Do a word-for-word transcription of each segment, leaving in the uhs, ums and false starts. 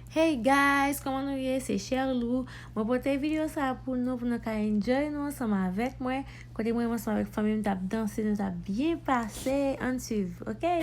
Hey guys, kòman nou ye? Se Cherlou. Mwen pote videyo sa a pou nou, pou nou ka enjoy nou ansanm avèk mwen. Kote mwen, mwen ansanm avèk fanmi m t ap danse, nou t ap byen pase. Ann swiv, oke?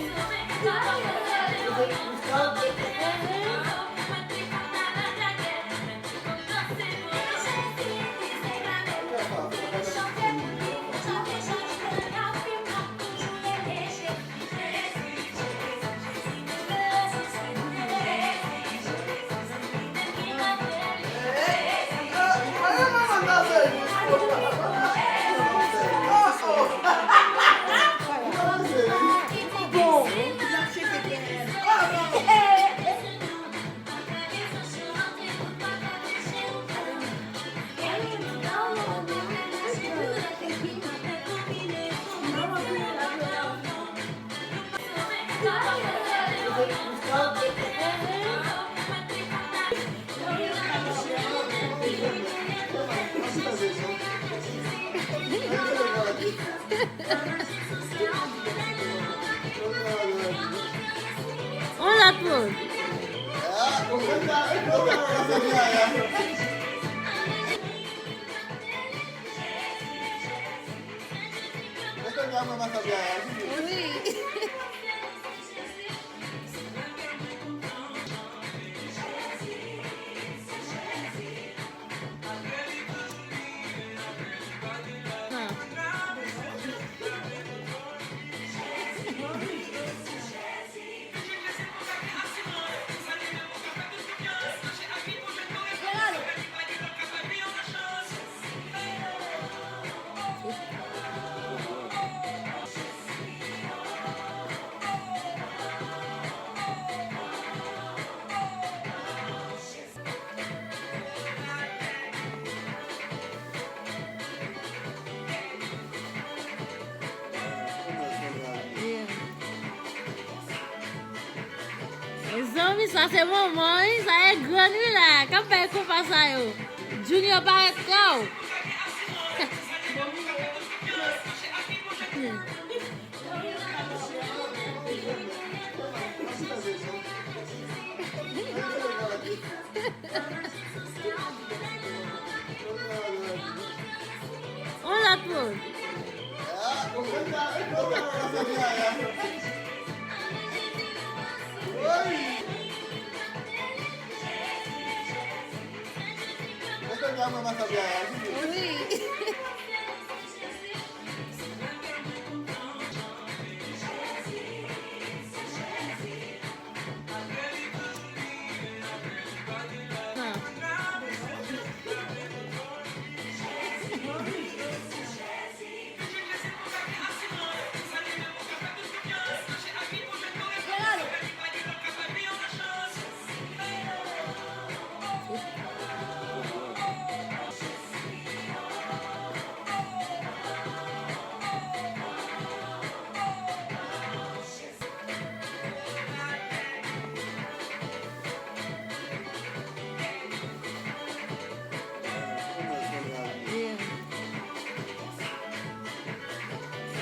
On lòt moun. Wi. Mezanmi, sa se manman, wi. Sa e grann, wi, la. K ap bay konpa sa yo. Junior parèt twò. On lòt moun. Wi.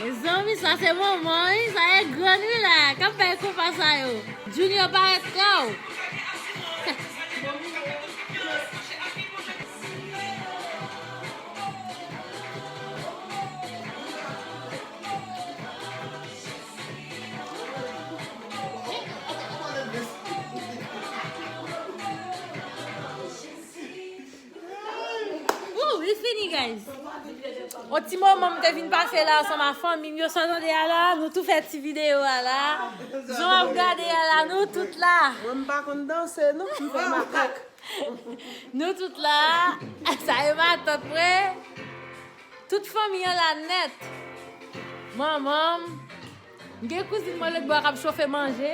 Mezanmi, sa se manman, wi. Sa e grann, wi, la. K ap bay konpa sa yo. Junior parèt twò. Woo, li fini, guys. On ti moman m te vin pase la ansanm ak fanmi m yo, sa w tande a la, nou tou fè ti videyo a la. Jan w ap gade a la, nou tout la. Mwen, m pa konn danse, non, m fè makak. Nou tout la. Sa e matant mwen. Tout fanmi an la nèt. Manman m. M gen kouzin mwen lòt bò k ap chofe manje.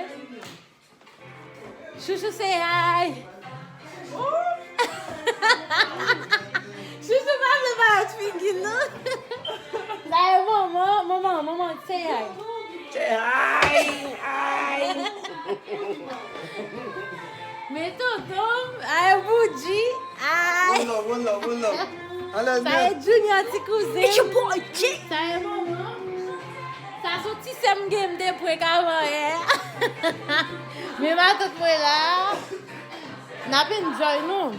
Chouchou, say hi. Chouchou pa vle parèt figi, non. Sa e manman, manman, manman, say hi. Say hi, hi. Men tonton, ay, Boudji, ay. One love, one love, one love. Sa e Junior ti kouzen. It's your boy, G. Sa e manman. Sa se yon ti sè m gen, m te pran kavaryè. Men matant mwen la. N ap enjoy nou.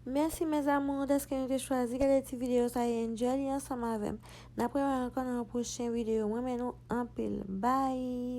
Mèsi mes amours dèske nou te chwazi gade ti videyo sa e enjoy li ansanm avè m. N ap rewè ankò nan yon pwochen videyo. Mwen renmen nou anpil. Bye!